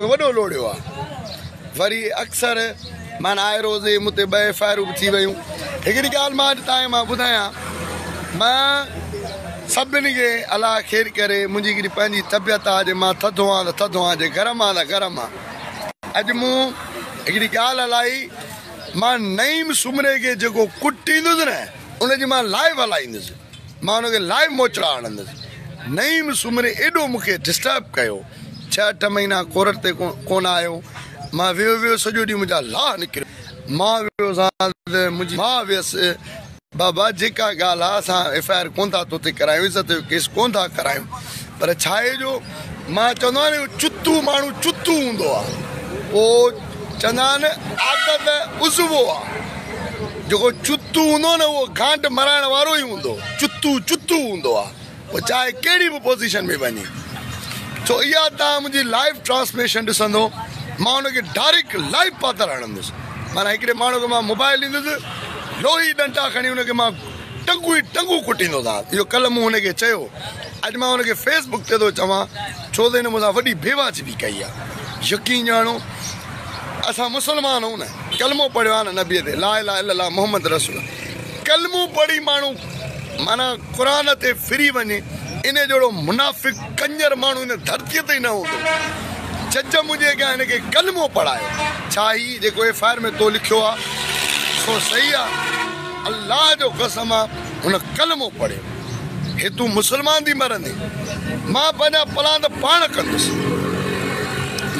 وڏو لوڙيو آ وري اڪثر معنيٰ آء روز ئي مون تي ٻه ايف I آرون به ٿي ويون هڪڙي ڳالهه مان اڄ تائين مان ٻڌايان مان سڀني کي الله خير ڪري منهنجي هڪڙي پنهنجي طبيعت آ جي مان ٿڌو آن ته ٿڌو آن جي گرم آن ته گرم آن اڄ مون هڪڙي ڳالهه هلائي مان نعيم سومري کي جيڪو ڪٽيندس نه ان جي مان لائيو هلائيندس مان ان کي لائيو موچڙا هڻندس. نعيم سومري ايڏو مون کي ڊسٽرب ڪيو. ڇهه اٺ مهينا ڪورٽ تي ڪونه آيو. مان ويو ويو سڄو ڏينهن منهنجا لاهه نڪريو. مان ويو سان ته منهنجي ماء ويس. بابا جيڪا ڳالهه آ اسان ايف I R ڪونه ٿا توتي ڪرايون عزت جو ڪيس ڪونه ٿا ڪرايون پر ڇاهي جو مان چوندو آهيان نه اهو چتو ماڻهو چتو هوندو آ. پوء چوندا آهن عادت عضوو آ. جيڪو چتو هوندو نه اهو گانٽ مرائڻ وارو ئي هوندو. چتو چتو هوندو آ پوء چاهي ڪهڙي به پوزيشن ۾ وڃي. سو اها توهان منهنجي لائيو ٽرانسميشن ڏسندو مان ان کي ڊائريڪٽ لائيو پاتر هڻندس. معنيٰ هڪڙي ماڻهو کي مان موبائل ڏيندس لوهي ڏنٽا کڻي ان کي مان ٽنگون ئي ٽنگون ڪٽيندوسانس. اهو ڪلهه مون هن کي چيو اڄ مان هن کي فيس بڪ تي ٿو چوان ڇو ته هن مون سان وڏي بيواجبي ڪئي آ. يقين ڄاڻو اسان مسلمان آهيون نه. ڪلمو پڙهيو آهي نه نبي تي لا اله الا الله محمد رسول الله ڪلمو پڙهي ماڻهو معنيٰ قرآن تي ڦري وڃي ان جهڙو منافق ڪنجر ماڻهو هن ڌرتي تي ئي نه هوندو جج منهنجي اڳيان هن کي ڪلمو پڙهايو ڇا هي جيڪو ايف I R ۾ تو لکيو آهي سو صحيح آهي الله جو قسم آ هن ڪلمو پڙهيو هي تون مسلمان ٿي مرندين مان پنهنجا پلاند پاڻ ڪندس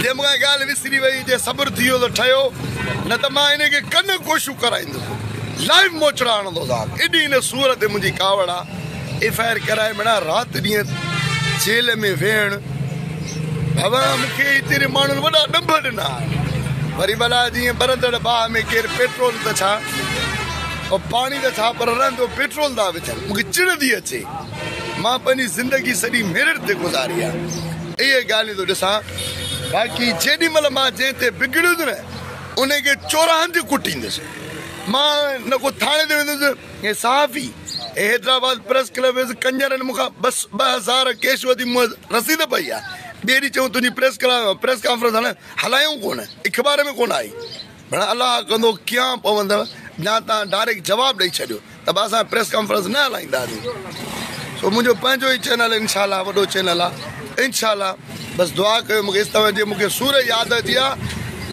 جي مون کان ڳالهه وسري وئي جي صبر ٿي ويو ته ٺهيو نه ته مان هن کي ڪن ڪوشون ڪرائيندس لائيو موچڙا هڻندوسانس ايڏي هن سوئر تي منهنجي ڪاوڙ آ ايف I R ڪرائي مڙا رات ڏينهن جيل ۾ ويهڻ ڀوا مون کي هتي جي ماڻهن وڏا ڏنڀ ڏنا آهن وري ڀلا جيئن ٻرندڙ باهه ۾ ڪير پيٽرول ته ڇا او پاڻي ته ڇا پر رهندو پيٽرول ٿا وجهن مون کي چڙ ٿي اچي مان پنهنجي زندگي سڄي ميرٽ تي گذاري آ اهي ڳالهيون ٿو ڏسان باقي جيڏي مهل مان جنهن تي بگڙيس نه ان کي چوراهن تي ڪٽيندس مان نه ڪو ٿاڻي تي ويندس هي صحافي هي حيدرآباد پريس ڪلب ويس ڪنجرن مون کان بس 2000 ڪيش وڌي مون رسيد پئي آ ٻئي ڏينهن چيون تنهنجي پريس ڪلب پريس ڪانفرنس هاڻي هلايون ڪونه اخبار ۾ ڪونه آئي ڀلا الله ڪندو ڪيان پوندو يا توهان ڊائريڪٽ جواب ڏئي ڇڏيو ته به اسان پريس ڪانفرنس نه هلائينداسين سو منهنجو پنهنجو ئي چينل انشاء الله وڏو چينل آ انشاء الله بس دعا ڪيو مونکي استغفار جي مونکي سور ياد اچي آ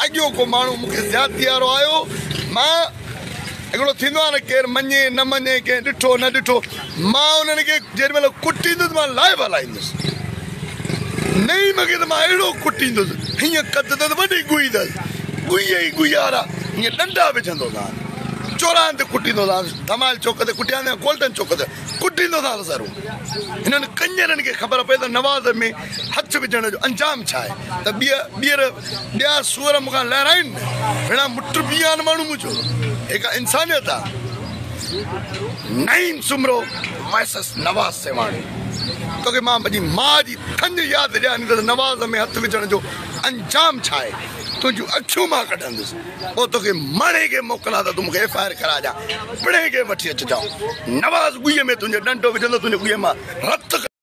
اڳيو ڪو ماڻهو مونکي زيادتي وارو آيو مان هڪڙو ٿيندو آ نه ڪير مڃي نه مڃي ڪنهن ڏٺو نه ڏٺو مان انهن کي جيڏي مهل ڪٽيندس مان لائيو هلائيندس نعيم کي ته مان اهڙو ڪٽيندس هيئن قد اٿس وڏي ڳوئي اٿس ڳوئي ئي ڳوئي وارا هيئن ڏنڊا وجهندوسانس چوراهن تي ڪٽيندوسانس ڌمال چوڪ تي ڪٽيان يا گولڊن چوڪ تي ڪٽيندوسانس ضرور هنن ڪنجرن کي خبر پئي ته نواز ۾ هٿ وجهڻ جو انجام ڇا آهي ته ٻيهر ٻيا سوئر مون کان لهرائين نه ڀيڻا مٽ به آهن ماڻهو منهنجو هي ڪا انسانيت آ نعيم سومرو وائسس نواز سيوهاڻي توکي مان پنهنجي ماء جي ٿڃ ياد ڏياريندس نواز ۾ هٿ وجهڻ جو انجام ڇا آهي تنهنجون اکيون مان ڪڍندس پوء توکي ماڻهي کي موڪلان ته تون مون کي ايف I R ڪراجان پڻهين کي وٺي اچجان نواز ڳوئي ۾ تنهنجي ڏنڊو وجهندو تنهنجي ڳوئي مان رت.